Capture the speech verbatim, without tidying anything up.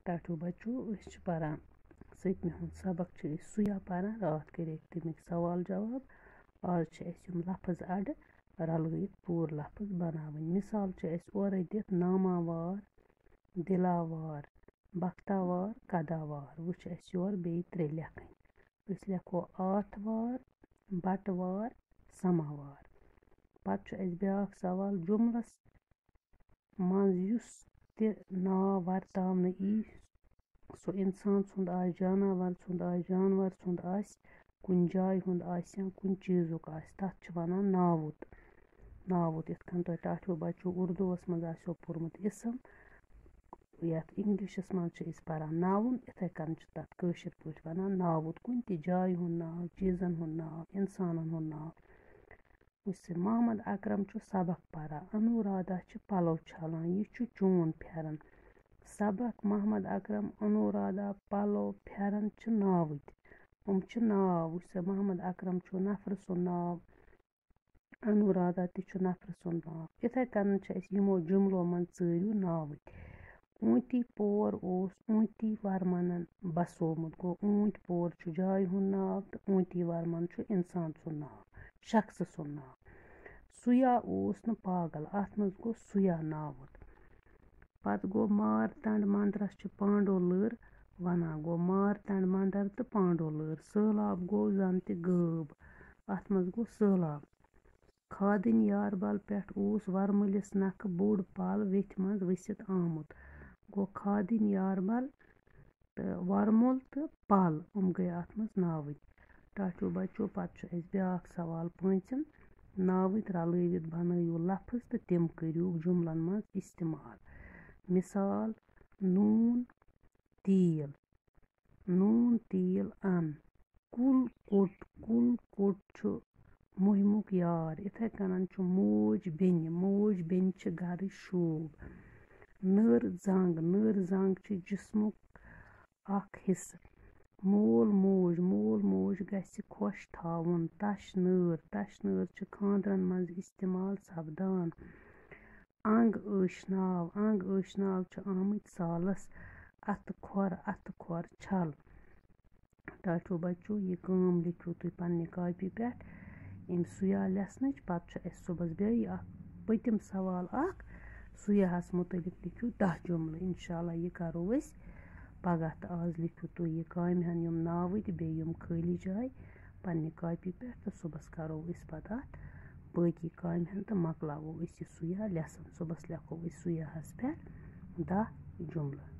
ٹاٹھیو بچو، أسۍ چھِ پران سٔتمہِ ہُنٛد سبق، چھِ أسۍ سُیا پران۔ راتھ کٔرۍ اَسہِ تَمِکۍ سوال جواب۔ آز چھِ اَسہِ یِم لفظ اَڈٕ رلٲوِتھ پوٗرٕ لفظ بناوٕنۍ۔ مثال چھِ اَسہِ اورَے دِتھ ناماوار، دِلاوار، بختاوار، قداوار۔ وۄنۍ چھِ اَسہِ یورٕ بیٚیہِ ترٛےٚ لیکھٕنۍ۔ أسۍ لیکھو آتھوار، بٹوار، سماوار۔ پتہٕ چھُ اَسہِ بیٛاکھ سوال، جملس منٛز یُس تہِ ناو ورتاونہٕ یی، سُہ اِنسان سُنٛد آسہِ، جاناوار سُنٛد آسہِ، جانور سُنٛد آسہِ، کُنہِ جایہِ ہُنٛد آسہِ یا کُنہِ چیٖزُک آسہِ، تَتھ چھِ وَنان ناوُت۔ ناوُت، یِتھ کٔنۍ تۄہہِ ٹاٹھیو بچو اُردوَس منٛز آسیو پوٚرمُت اسم، یَتھ اِنٛگلِشَس منٛز چھِ أسۍ پَران ناوُن، یِتھَے کٔنۍ چھِ تَتھ کٲشِر پٲٹھۍ وَنان ناوُت۔ کُنہِ تہِ جایہِ ہُنٛد ناو، چیٖزَن ہُنٛد ناو، اِنسانَن ہُنٛد ناو۔ وٕچھ سا، محمد اکرم چھُ سبق پران، انورادا چھِ پلو چھلان، یہِ چھُ چون پھٮ۪رن۔ سبق، محمد اکرم، انورادا، پلو، پھٮ۪رن چھِ ناوٕتۍ۔ یِم چھِ ناو۔ وٕچھ سا، محمد اکرم چھُ نفرٕ سُنٛد ناو، انورادا تہِ چھُ نفرٕ سُنٛد ناو۔ یِتھَے کٔنۍ چھِ أسۍ یِمو جُملو منٛز ژٲرِو ناوٕتۍ۔ اوٗنتی پور اوس اوٗنتی ورمنن بسومُت۔ گوٚو، اوٗنتۍ پور چھُ جایہِ ہُنٛد ناو تہٕ اوٗنتی ورمن چھُ اِنسان سُنٛد ناو، شخصہٕ سُنٛد ناو۔ سُیا اوس نہٕ پاگل، اَتھ منٛز گوٚو سُیا ناوُت۔ پتہٕ گوٚو مارتنڈ مندرس چھِ پانڈو لٔر وَنان۔ گوٚو مارتنڈ مندر تہٕ پانڈو لٔر۔ سہلاب گوٚو زن تہِ غٲب، اَتھ منٛز گوٚو سہلاب۔ کھادٕنۍ یاربل پٮ۪ٹھ اوس ورمُلِس نکھٕ بوٚڑ پل ویٚتھِ منٛز ؤسِتھ آمُت۔ گوٚو کھادٕنۍ یاربل تہٕ ورمُل تہٕ پل، یِم گٔے اَتھ منٛز ناوٕتۍ۔ ٹاٹھیو بچو، پتہٕ چھُ اَسہِ بیٛاکھ سوال پٲنٛژِم۔ ناوٕتۍ رلٲوِتھ بنٲوِو لفظ تہٕ تِم کٔرِو جُملن منٛز استعمال۔ مثال، نوٗن، تیٖل۔ نوٗن، تیٖل، اَن۔ کُل کوٚٹ، کُل کوٚٹ چھُ مُہِمُک یار۔ یِتھَے کٔنۍ چھُ موج بیٚنہِ، موج بیٚنہِ چھِ گَرٕچ شوٗب۔ نٔر زنٛگ، نٔر زنٛگ چھِ جسمُک اکھ حصہٕ۔ مول موج، مول موج گژھِ خۄش تھاوُن۔ تَش نٲر، تَش نٲر چھِ خانٛدرَن منٛز استعمال سپدان۔ انگ ٲشناو، انگ ٲشناو چھِ آمٕتۍ سالس اَتھٕ کھۄر، اَتھٕ کھۄر چھل۔ ٹاٹھیو بچو، یہِ کٲم لیکھِو تُہۍ پننہِ کاپی پٮ۪ٹھ۔ اَمہِ سُیا لیسنٕچ پتہٕ چھُ اَسہِ صُبحس بیٚیہِ اکھ پٔتِم سوال اکھ۔ سُیاہس مُتعلق لیکھِو دَہ جُملہٕ۔ انشاءاللہ یہِ کرو أسۍ پگاہ۔ تہٕ آز لیکھِو تُہۍ یہِ کامہِ ہن یِم ناوٕتۍ، بیٚیہِ یِم خٲلی جایہِ پننہِ کاپی پٮ۪ٹھ، تہٕ صُبحس کرو أسۍ پتہٕ اتھ باقی کامہِ ہن تہٕ مۄکلاوو أسۍ یہِ سُیا لیسن۔ صُبحس لیکھو أسۍ سُیاہس پٮ۪ٹھ دَہ جُملہٕ۔